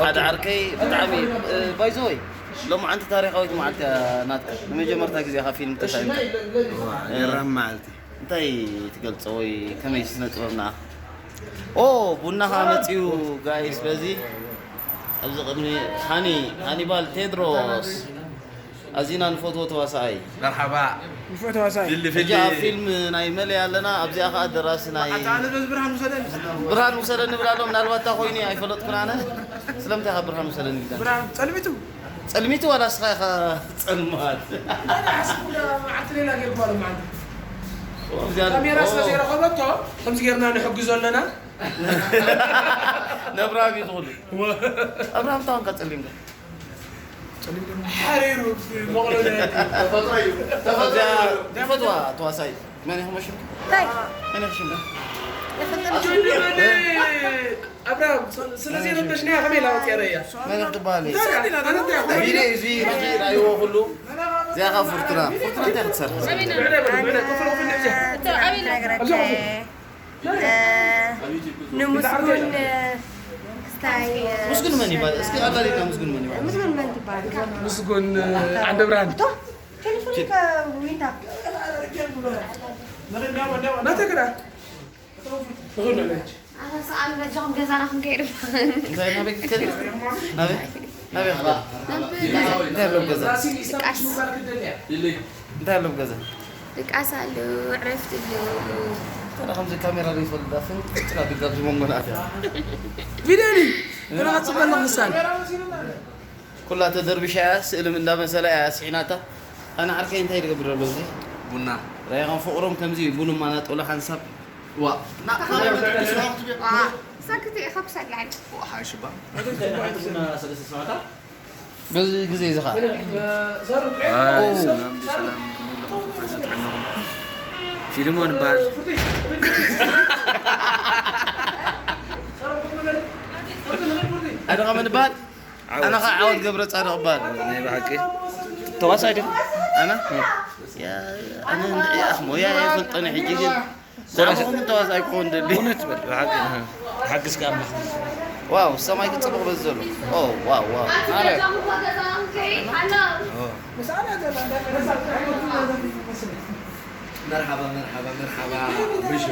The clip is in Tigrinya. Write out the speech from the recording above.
ሓደ ዓርከይ ብጣዕሚ ባይዘወይ ሎማዓንቲ ታሪኻዊት መዓልቲ እያ ናትካ። ንመጀመርታ ግዜ ኢኻ ፊልም ተሳኢልካ። እዋ፣ ገራሚ መዓልቲ። እንታይ ትገልጾ ወይ ከመይ ስነ ጥበብና? ኦ፣ ቡና ኸዓ መጺኡ ጋይስ። በዚ ኣብዚ ቅድሚ ሃኒ፣ ሃኒባል ቴድሮስ፣ ኣዚና ንፈትዎ ተዋሳኣይ። መርሓባ። ንፈትዎ ተዋሳኣይ። ፊሊ፣ ፊሊ። ሕጂ ኣብ ፊልም ናይ መለይ ኣለና፣ ኣብዚኣ ኸዓ ደራሲ ናይ ኣታ ኣነ በዚ ብርሃን ውሰደኒ። ብርሃን ውሰደኒ ንብላ ኣሎ። ምናልባት እታ ኮይኑ ኣይፈለጥኩን ኣነ። ስለምንታይ ኢኻ ብርሃን ውሰደኒ ኢልካ? ብርሃን ጸልሚቱ። ጸልሚቱ ዋላ እስኻ ኢኻ ጸልማት? ኣነ ሓስቡ ዳ መዓልቲ ሌላ ጌርኩ ኣሎ መዓልቲ። እዚኣ ካሜራ ስለ ኦ። ዘይረኸበቶ ከምዚ ጌርና ንሕግዞ ኣለና። ነብራም እዩ ዝኹሉ። እወ። ኣብርሃም ታውን ቀጽል ድንጋ። ጸሊም ደሞ። ሓሪሩ መቕሎ ናይ ተፈጥሮ እዩ። ተፈጥሮ እዩ። ዝፈትዋ ተዋሳይ መን ኢኹም ሽምካ? እንታይ? መን ኢኹም ሽምካ? ይፈልጥ ጆኒ በል። ኣብርሃም፣ ስ-፣ ስለዚ ረበሽና ከመይ ኢላ ወፂኣ ረእያ? መን ኢኹም ትበሃል? እንታይ? ኣነ እንታይ? ቪድዮ እዚ፣ እዚ ራእይዎ ኩሉ። እዚኣ ኸዓ ፍርቱና። ፍርቱና እንታይ ክትሰርሕ? ኣነ ክነግረካ እየ። እ፣ ንሙስጉን ክስታይ፣ እ፣ ምስጉን መን ይባል? እስኪ ኣላሊና ምስጉን መን ይባል? ምስጉን መን ትባል? ምስጉን ዓንደብርሃን። እቶ ቴሌፎን ከ ዊንታ። ናተይ ግዳ። ኣነ ሰኣል በጃኹም ገዛና ክንከይድ። እንታይ ናበይ ክትከዲ? ናበይ? ናበይ ክትከዲ? እንታይ ኣሎ ኣብ ገዛ? ድቃስ። እንታይ ኣሎ ኣብ ገዛ? ድቃስ ኣሎ፣ ዕረፍቲ ኣሎ። ተራ ከምዚ ካሜራ ዘይፈልጥ ኣፍን ጥራ ቢልካ ኣብዚ መንጎ ናት እያ። ቪድዮ ድዩ? ተራ ጽበል ምሳል። ኩላ ተደርቢሻ እያ፣ ስእሊ እንዳመሰላ እያ ስሒናታ። ኣነ ዓርከይ እንታይ ዝገብር ዘሎ እዚ? ቡና። ራይኻን ፍቕሮም ከምዚ እዩ፣ ቡን ማናጦላ ሓንሳብ። ዋ። ዋ፣ ሳክት ኢኻ ክሳብ ላዕሊ። ዋ፣ ሓይሽ እባ። በዚ ግዜ እዚ ኸዓ። ኣይ፣ ሰላም፣ ሰላም፣ ከመይ ኣለኹም? ጥዕናኹም? ፊልሞን ይበሃል። ኣነ ኸመን ይበሃል? ዓወት። ኣነ ኸዓ ዓወት ገብረ ጻድቕ እበሃል። ናይ ብሓቂ ተዋሳኣይ ዲኻ? ኣነ? ያ፣ ኣነ እንድዒ ኣኽሞ፣ ያ፣ ኣይፈልጦን ሕጂ ግን። ንዓኹም ተዋሳኣይ ክኸውን ደሊ። እውነት በል፣ ብሓቂ፣ እህ። ሓግዝካ ኣምላኽ። ዋው፣ ሰማይ ክጽብቕ በዚ ዘሎ። ኦ፣ ዋው፣ ዋው። ኣረ። ኦ። መርሓባ፣ መርሓባ፣ መርሓባ። ብሹ።